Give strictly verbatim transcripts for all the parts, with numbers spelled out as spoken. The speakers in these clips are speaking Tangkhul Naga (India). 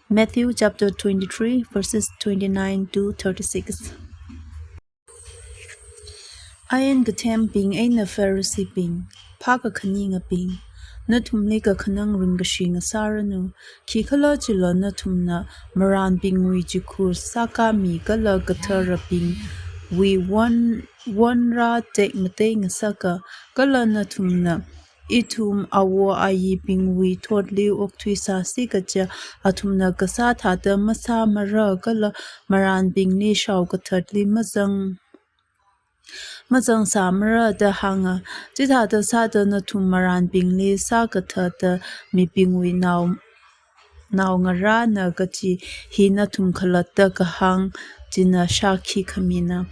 Matthew chapter twenty-three, verses twenty-nine to thirty-six. Ain kathembing eina Phariseebing, phākakhaningabing, nathumli kakhanang ringkashi ngasāranu, khikhalajila nathumna marānbingwui chikhur sākāmi kala katharabingwui won, wonra tekmatei ngasaka, kala nathumna, ithum awo ayibingwui thotli okthuisāsi kaja, athumna kasā thāda masāmara kala marānbingli shaokathatli mazang, mazangsāmara da hānga. Chithāda sāda nathum marānbingli sākathatda mibingwui nao, naongarāna kaji hi nathum khalatta kahāng china shākhi khamina.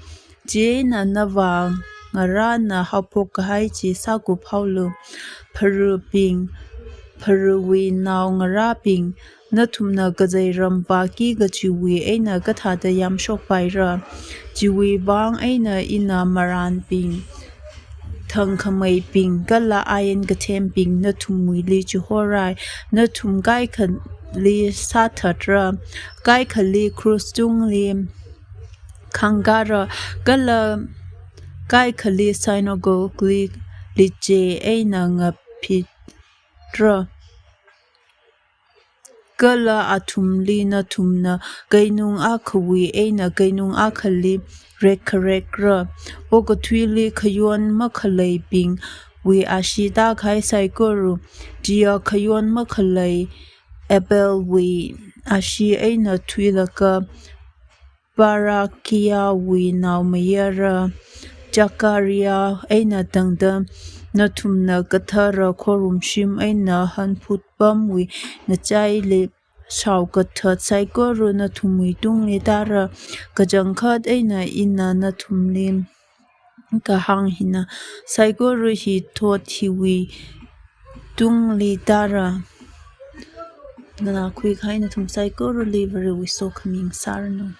Chieina navā ngarāna haophok kahai chi sākup haolu. Pharubing, pharuwui naongarābing, nathumna kazeiram vāki kachiwui eina kathāda yamshokpaira? Chiwui vang eina ina marānbing, thangkhameibing kala ain kathembing nathumwuili chihorai. Nathum kaikhali sāthatra, kaikhali krush tungli khāngkāra, kala kaikhali synagogue li liche eina ngaphitra. Kala athumli nathumna keinung akhawui eina keinung akhali rekkharekra. Okathuili khayon makhaleibingwui ashee tākahai saikora, chiya khayon makhalei Abelwui ashee eina thuilaga Barakiawui naomayara Zakaria eina tangda. Nathumna kathara khorumshim eina hanphut pamwui ngachaili shaokathat saikora nathumwui tungli tāra. Kachangkhat eina ina nathumli kahāng hina, saikora hi thot hiwui tungli tāra. Nganākhui kahai nathum saikorali Varewui sokhami ngasāranu.